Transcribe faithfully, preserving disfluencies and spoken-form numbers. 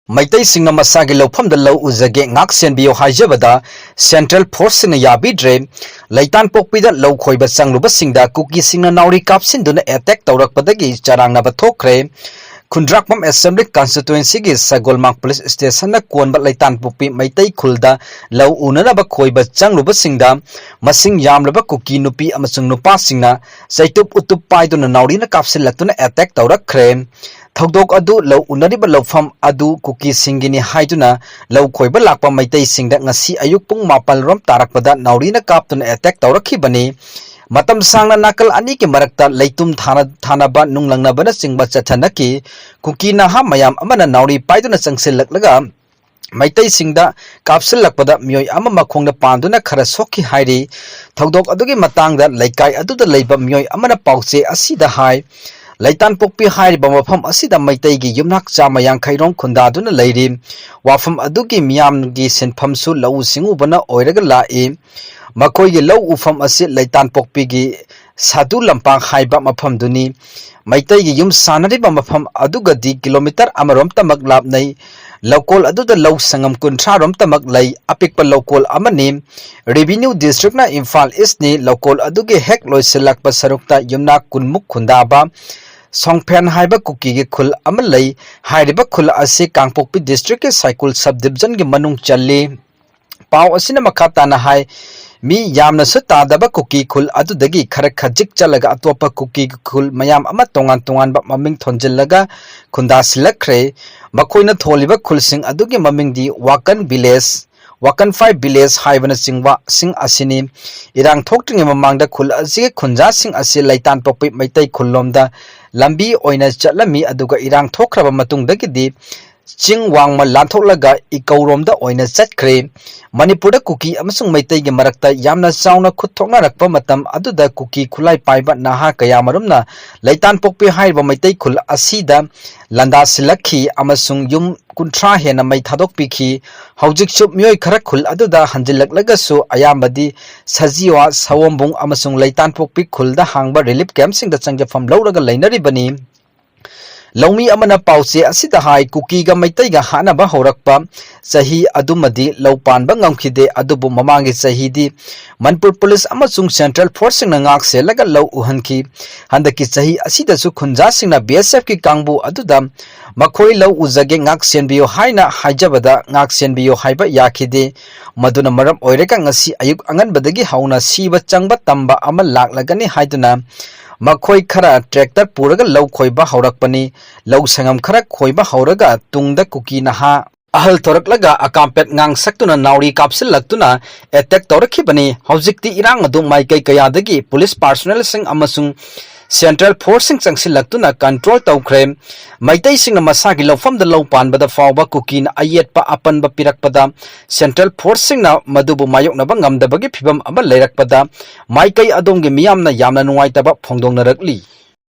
ꯃꯩꯇꯩꯁꯤꯡꯅ ꯃꯁꯥꯒꯤ ꯂꯧꯐꯝꯗ ꯂꯧ ꯎꯖꯒꯦ, ꯉꯥꯛ ꯁꯦꯟꯕꯤꯌꯨ ꯍꯥꯏꯖꯕꯗ ꯁꯦꯟꯇ꯭ꯔꯦꯜ ꯐꯣꯔꯁꯁꯤꯡꯅ ꯌꯥꯕꯤꯗ꯭ꯔꯦ꯫ ꯂꯩꯇꯥꯟꯄꯣꯛꯄꯤꯗ ꯂꯧ ꯈꯣꯏꯕ ꯆꯪꯂꯨꯕꯁꯤꯡꯗ ꯀꯨꯀꯤꯁꯤꯡꯅ ꯅꯥꯎꯔꯤ ꯀꯥꯞꯁꯤꯟꯗꯨꯅ ꯑꯦꯇꯦꯛ ꯇꯧꯔꯛꯄꯗꯒꯤ ꯆꯔꯥꯡꯅꯕ ꯊꯣꯛꯈ꯭ꯔꯦ꯫ ꯈꯨꯟꯗ꯭ꯔꯥꯛꯄꯝ ꯑꯦꯁꯦꯝꯕ꯭ꯂꯤ ꯀꯟꯁꯇꯤꯇ꯭ꯋꯦꯟꯁꯤꯒꯤ ꯁꯒꯣꯜꯃꯥꯡ ꯄꯨꯂꯤꯁ ꯁ꯭ꯇꯦꯁꯟꯅ ꯀꯣꯟꯕ ꯂꯩꯇꯥꯟꯄꯣꯛꯄꯤ ꯃꯩꯇꯩ ꯈꯨꯜꯗ ꯂꯧ ꯎꯅꯅꯕ ꯈꯣꯏꯕ ꯆꯪꯂꯨꯕꯁꯤꯡꯗ ꯃꯁꯤꯡ ꯌꯥꯝꯂꯕ ꯀꯨꯀꯤ ꯅꯨꯄꯤ ꯑꯃꯁꯨꯡ ꯅꯨꯄꯥꯁꯤꯡꯅ ꯆꯩꯇꯨꯞ ꯎꯇꯨꯞ ꯄꯥꯏꯗꯨꯅ ꯅꯥꯎꯔꯤꯅ ꯀꯥꯞꯁꯤꯜꯂꯛꯇꯨꯅ ꯑꯦꯇꯦꯛ ꯇꯧꯔꯛꯈ꯭ꯔꯦ꯫ ꯊꯧꯗꯣꯛ ꯑꯗꯨ ꯂꯧ ꯎꯅꯔꯤꯕ ꯂꯧꯐꯝ ꯑꯗꯨ ꯀꯨꯀꯤꯁꯤꯡꯒꯤꯅꯤ ꯍꯥꯏꯗꯨꯅ ꯂꯧ ꯈꯣꯏꯕ ꯂꯥꯛꯄ ꯃꯩꯇꯩꯁꯤꯡꯗ ꯉꯁꯤ ꯑꯌꯨꯛ ꯄꯨꯡ ꯃꯥꯄꯜ ꯔꯣꯝ ꯇꯥꯔꯛꯄꯗ ꯅꯥꯎꯔꯤꯅ ꯀꯥꯞꯇꯨꯅ ꯑꯦꯇꯦꯛ ꯇꯧꯔꯛꯈꯤꯕꯅꯤ꯫ ꯃꯇꯝ ꯁꯥꯡꯅ ꯅꯥꯀꯜ ꯑꯅꯤꯒꯤ ꯃꯔꯛꯇ ꯂꯩꯇꯨꯝ ꯊꯥꯅ-, ꯊꯥꯅꯕ, ꯅꯨꯡ ꯂꯪꯅꯕꯅꯆꯤꯡꯕ ꯆꯠꯊꯅꯈꯤ꯫ ꯀꯨꯀꯤ ꯅꯍꯥ ꯃꯌꯥꯝ ꯑꯃꯅ ꯅꯥꯎꯔꯤ ꯄꯥꯏꯗꯨꯅ ꯆꯪꯁꯤꯜꯂꯛꯂꯒ ꯃꯩꯇꯩꯁꯤꯡꯗ ꯀꯥꯞꯁꯤꯜꯂꯛꯄꯗ ꯃꯤꯑꯣꯏ ꯑꯃ ꯃꯈꯣꯡꯗ ꯄꯥꯟꯗꯨꯅ ꯈꯔ ꯁꯣꯛꯈꯤ ꯍꯥꯏꯔꯤ꯫ ꯊꯧꯗꯣꯛ ꯑꯗꯨꯒꯤ ꯃꯇꯥꯡꯗ ꯂꯩꯀꯥꯏ ꯑꯗꯨꯗ ꯂꯩꯕ ꯃꯤꯑꯣꯏ ꯑꯃꯅ ꯄꯥꯎꯆꯦ ꯑꯁꯤꯗ ꯍꯥꯏ, ꯂꯩꯇꯥꯟꯄꯣꯛꯄꯤ ꯍꯥꯏꯔꯤꯕ ꯃꯐꯝ ꯑꯁꯤꯗ ꯃꯩꯇꯩꯒꯤ ꯌꯨꯝꯅꯥꯛ ꯆꯥꯝꯃ ꯌꯥꯡꯈꯩ ꯔꯣꯝ ꯈꯨꯟꯗꯥꯗꯨꯅ ꯂꯩꯔꯤ꯫ ꯋꯥꯐꯝ ꯑꯗꯨꯒꯤ ꯃꯤꯌꯥꯝꯒꯤ ꯁꯤꯟꯐꯝꯁꯨ ꯂꯧꯎ ꯁꯤꯡꯎꯕꯅ ꯑꯣꯏꯔꯒ ꯂꯥꯛꯏ꯫ ꯃꯈꯣꯏꯒꯤ ꯂꯧ ꯎꯐꯝ ꯑꯁꯤ ꯂꯩꯇꯥꯟꯄꯣꯛꯄꯤꯒꯤ ꯁꯥꯗꯨ ꯂꯝꯄꯥꯛ ꯍꯥꯏꯕ ꯃꯐꯝꯗꯨꯅꯤ꯫ ꯃꯩꯇꯩꯒꯤ ꯌꯨꯝ ꯁꯥꯟꯅꯔꯤꯕ ꯃꯐꯝ ꯑꯗꯨꯒꯗꯤ ꯀꯤꯂꯣꯃꯤꯇꯔ ꯑꯃꯔꯣꯝꯇꯃꯛ ꯂꯥꯞꯅꯩ꯫ ꯂꯧꯀꯣꯜ ꯑꯗꯨꯗ ꯂꯧ ꯁꯪꯉꯝ ꯀꯨꯟꯊ꯭ꯔꯥ ꯔꯣꯝꯇꯃꯛ ꯂꯩ꯫ ꯑꯄꯤꯛꯄ ꯂꯧꯀꯣꯜ ꯑꯃꯅꯤ꯫ ꯔꯦꯚꯤꯅ꯭ꯌꯨ ꯗꯤꯁꯇ꯭ꯔꯤꯛꯅ ꯏꯝꯐꯥꯜ ꯏꯁꯅꯤ꯫ ꯂꯧꯀꯣꯜ ꯑꯗꯨꯒꯤ ꯍꯦꯛ ꯂꯣꯏꯁꯤꯜꯂꯛꯄ ꯁꯔꯨꯛꯇ ꯌꯨꯝꯅꯥꯛ ꯀꯨꯟꯃꯨꯛ ꯈꯨꯟꯗꯥꯕ ꯁꯣꯡꯐꯦꯟ ꯍꯥꯏꯕ ꯀꯨꯀꯤꯒꯤ ꯈꯨꯜ ꯑꯃ ꯂꯩ꯫ ꯍꯥꯏꯔꯤꯕ ꯈꯨꯜ ꯑꯁꯤ ꯀꯥꯡꯄꯣꯛꯄꯤ ꯗꯤꯁꯇ꯭ꯔꯤꯛꯀꯤ ꯁꯥꯏꯀꯨꯜ ꯁꯕ ꯗꯤꯕꯤꯖꯟꯒꯤ ꯃꯅꯨꯡ ꯆꯜꯂꯤ꯫ ꯄꯥꯎ ꯑꯁꯤꯅ ꯃꯈꯥ ꯇꯥꯅ ꯍꯥꯏ, ꯃꯤ ꯌꯥꯝꯅꯁꯨ ꯇꯥꯗꯕ ꯀꯨꯀꯤ ꯈꯨꯜ ꯑꯗꯨꯗꯒꯤ ꯈꯔ ꯈꯖꯤꯛ ꯆꯠꯂꯒ ꯑꯇꯣꯞꯄ ꯀꯨꯀꯤ ꯈꯨꯜ ꯃꯌꯥꯝ ꯑꯃ ꯇꯣꯉꯥꯟ ꯇꯣꯉꯥꯟꯕ ꯃꯃꯤꯡ ꯊꯣꯟꯖꯤꯜꯂꯒ ꯈꯨꯟꯗꯥꯁꯤꯜꯂꯛꯈ꯭ꯔꯦ꯫ ꯃꯈꯣꯏꯅ ꯊꯣꯜꯂꯤꯕ ꯈꯨꯜꯁꯤꯡ ꯑꯗꯨꯒꯤ ꯃꯃꯤꯡꯗꯤ ꯋꯥꯀꯟ ꯚꯤꯂꯦꯖ, ꯋꯥꯀꯟꯐꯥꯏ ꯚꯤꯂꯦꯖ ꯍꯥꯏꯕꯅꯆꯤꯡꯕꯁꯤꯡ ꯑꯁꯤꯅꯤ꯫ ꯏꯔꯥꯡ ꯊꯣꯛꯇ꯭ꯔꯤꯉꯩ ꯃꯃꯥꯡꯗ ꯈꯨꯜ ꯑꯁꯤꯒꯤ ꯈꯨꯟꯖꯥꯁꯤꯡ ꯑꯁꯤ ꯂꯩꯇꯥꯟꯄꯣꯛꯄꯤ ꯃꯩꯇꯩ ꯈꯨꯜꯂꯣꯝꯗ ꯂꯝꯕꯤ ꯑꯣꯏꯅ ꯆꯠꯂꯝꯃꯤ, ꯑꯗꯨꯒ ꯏꯔꯥꯡ ꯊꯣꯛꯈ꯭ꯔꯕ ꯃꯇꯨꯡꯗꯒꯤꯗꯤ ꯆꯤꯡ ꯋꯥꯡꯃ ꯂꯥꯟꯊꯣꯛꯂꯒ ꯏꯀꯧꯔꯣꯝꯗ ꯑꯣꯏꯅ ꯆꯠꯈ꯭ꯔꯦ꯫ ꯃꯅꯤꯄꯨꯔꯗ ꯀꯨꯀꯤ ꯑꯃꯁꯨꯡ ꯃꯩꯇꯩꯒꯤ ꯃꯔꯛꯇ ꯌꯥꯝꯅ ꯆꯥꯎꯅ ꯈꯨꯠ ꯊꯣꯛꯅꯔꯛꯄ ꯃꯇꯝ ꯑꯗꯨꯗ ꯀꯨꯀꯤ ꯈꯨꯠꯂꯥꯏ ꯄꯥꯏꯕ ꯅꯍꯥ ꯀꯌꯥꯃꯔꯨꯝꯅ ꯂꯩꯇꯥꯟꯄꯣꯛꯄꯤ ꯍꯥꯏꯔꯤꯕ ꯃꯩꯇꯩ ꯈꯨꯜ ꯑꯁꯤꯗ ꯂꯥꯟꯗꯥꯁꯤꯜꯂꯛꯈꯤ ꯑꯃꯁꯨꯡ ꯌꯨꯝ ꯀꯨꯟꯊ꯭ꯔꯥ ꯍꯦꯟꯅ ꯃꯩ ꯊꯥꯗꯣꯛꯄꯤꯈꯤ꯫ ꯍꯧꯖꯤꯛꯁꯨ ꯃꯤꯑꯣꯏ ꯈꯔ ꯈꯨꯜ ꯑꯗꯨꯗ ꯍꯟꯖꯤꯜꯂꯛꯂꯒꯁꯨ ꯑꯌꯥꯝꯕꯗꯤ ꯁꯖꯤꯋꯥ, ꯁꯑꯣꯝꯕꯨꯡ ꯑꯃꯁꯨꯡ ꯂꯩꯇꯥꯟꯄꯣꯛꯄꯤ ꯈꯨꯜꯗ ꯍꯥꯡꯕ ꯔꯤꯂꯤꯐ ꯀꯦꯝꯞꯁꯤꯡꯗ ꯆꯪꯖꯐꯝ ꯂꯧꯔꯒ ꯂꯩꯅꯔꯤꯕꯅꯤ꯫ ꯂꯧꯃꯤ ꯑꯃꯅ ꯄꯥꯎꯆꯦ ꯑꯁꯤꯗ ꯍꯥꯏ, ꯀꯨꯀꯤꯒ ꯃꯩꯇꯩꯒ ꯍꯥꯠꯅꯕ ꯍꯧꯔꯛꯄ ꯆꯍꯤ ꯑꯗꯨꯃꯗꯤ ꯂꯧ ꯄꯥꯟꯕ ꯉꯝꯈꯤꯗꯦ, ꯑꯗꯨꯕꯨ ꯃꯃꯥꯡꯒꯤ ꯆꯍꯤꯗꯤ ꯃꯅꯤꯄꯨꯔ ꯄꯨꯂꯤꯁ ꯑꯃꯁꯨꯡ ꯁꯦꯟꯇ꯭ꯔꯦꯜ ꯐꯣꯔꯁꯁꯤꯡꯅ ꯉꯥꯛ ꯁꯦꯜꯂꯒ ꯂꯧ ꯎꯍꯟꯈꯤ꯫ ꯍꯟꯗꯛꯀꯤ ꯆꯍꯤ ꯑꯁꯤꯗꯁꯨ ꯈꯨꯟꯖꯥꯁꯤꯡꯅ ꯕꯤ ꯑꯦꯁ ꯑꯦꯐꯀꯤ ꯀꯥꯡꯕꯨ ꯑꯗꯨꯗ ꯃꯈꯣꯏ ꯂꯧ ꯎꯖꯒꯦ, ꯉꯥꯛ ꯁꯦꯟꯕꯤꯌꯨ ꯍꯥꯏꯅ ꯍꯥꯏꯖꯕꯗ ꯉꯥꯛ ꯁꯦꯟꯕꯤꯌꯨ ꯍꯥꯏꯕ ꯌꯥꯈꯤꯗꯦ꯫ ꯃꯗꯨꯅ ꯃꯔꯝ ꯑꯣꯏꯔꯒ ꯉꯁꯤ ꯑꯌꯨꯛ ꯑꯉꯟꯕꯗꯒꯤ ꯍꯧꯅ ꯁꯤꯕ ꯆꯪꯕ ꯇꯝꯕ ꯑꯃ ꯂꯥꯛꯂꯒꯅꯤ ꯍꯥꯏꯗꯨꯅ ꯃꯈꯣꯏ ꯈꯔ ꯇ꯭ꯔꯦꯛꯇꯔ ꯄꯨꯔꯒ ꯂꯧ ꯈꯣꯏꯕ ꯍꯧꯔꯛꯄꯅꯤ꯫ ꯂꯧ ꯁꯪꯒꯝ ꯈꯔ ꯈꯣꯏꯕ ꯍꯧꯔꯒ ꯇꯨꯡꯗ ꯀꯨꯀꯤ ꯅꯍꯥ ꯑꯍꯜ ꯊꯣꯔꯛꯂꯒ ꯑꯀꯥꯝꯄꯦꯠ ꯉꯥꯡꯁꯛꯇꯨꯅ ꯅꯥꯎꯔꯤ ꯀꯥꯞꯁꯤꯜꯂꯛꯇꯨꯅ ꯑꯦꯇꯦꯛ ꯇꯧꯔꯛꯈꯤꯕꯅꯤ꯫ ꯍꯧꯖꯤꯛꯇꯤ ꯏꯔꯥꯡ ꯑꯗꯨ ꯃꯥꯏꯀꯩ ꯀꯌꯥꯗꯒꯤ ꯄꯨꯂꯤꯁ ꯄꯥꯔꯁꯣꯅꯦꯜꯁꯤꯡ ꯑꯃꯁꯨꯡ ꯁꯦꯟꯇ꯭ꯔꯦꯜ ꯐꯣꯔꯁꯁꯤꯡ ꯆꯪꯁꯤꯜꯂꯛꯇꯨꯅ ꯀꯟꯇ꯭ꯔꯣꯜ ꯇꯧꯈ꯭ꯔꯦ꯫ ꯃꯩꯇꯩꯁꯤꯡꯅ ꯃꯁꯥꯒꯤ ꯂꯧꯐꯝꯗ ꯂꯧ ꯄꯥꯟꯕꯗ ꯐꯥꯎꯕ ꯀꯨꯀꯤꯅ ꯑꯌꯦꯠꯄ ꯑꯄꯟꯕ ꯄꯤꯔꯛꯄꯗ ꯁꯦꯟꯇ꯭ꯔꯦꯜ ꯐꯣꯔꯁꯁꯤꯡꯅ ꯃꯗꯨꯕꯨ ꯃꯥꯌꯣꯛꯅꯕ ꯉꯝꯗꯕꯒꯤ ꯐꯤꯚꯝ ꯑꯃ ꯂꯩꯔꯛꯄꯗ ꯃꯥꯏꯀꯩ ꯑꯗꯣꯝꯒꯤ ꯃꯤꯌꯥꯝꯅ ꯌꯥꯝꯅ ꯅꯨꯡꯉꯥꯏꯇꯕ ꯐꯣꯡꯗꯣꯛꯅꯔꯛꯂꯤ꯫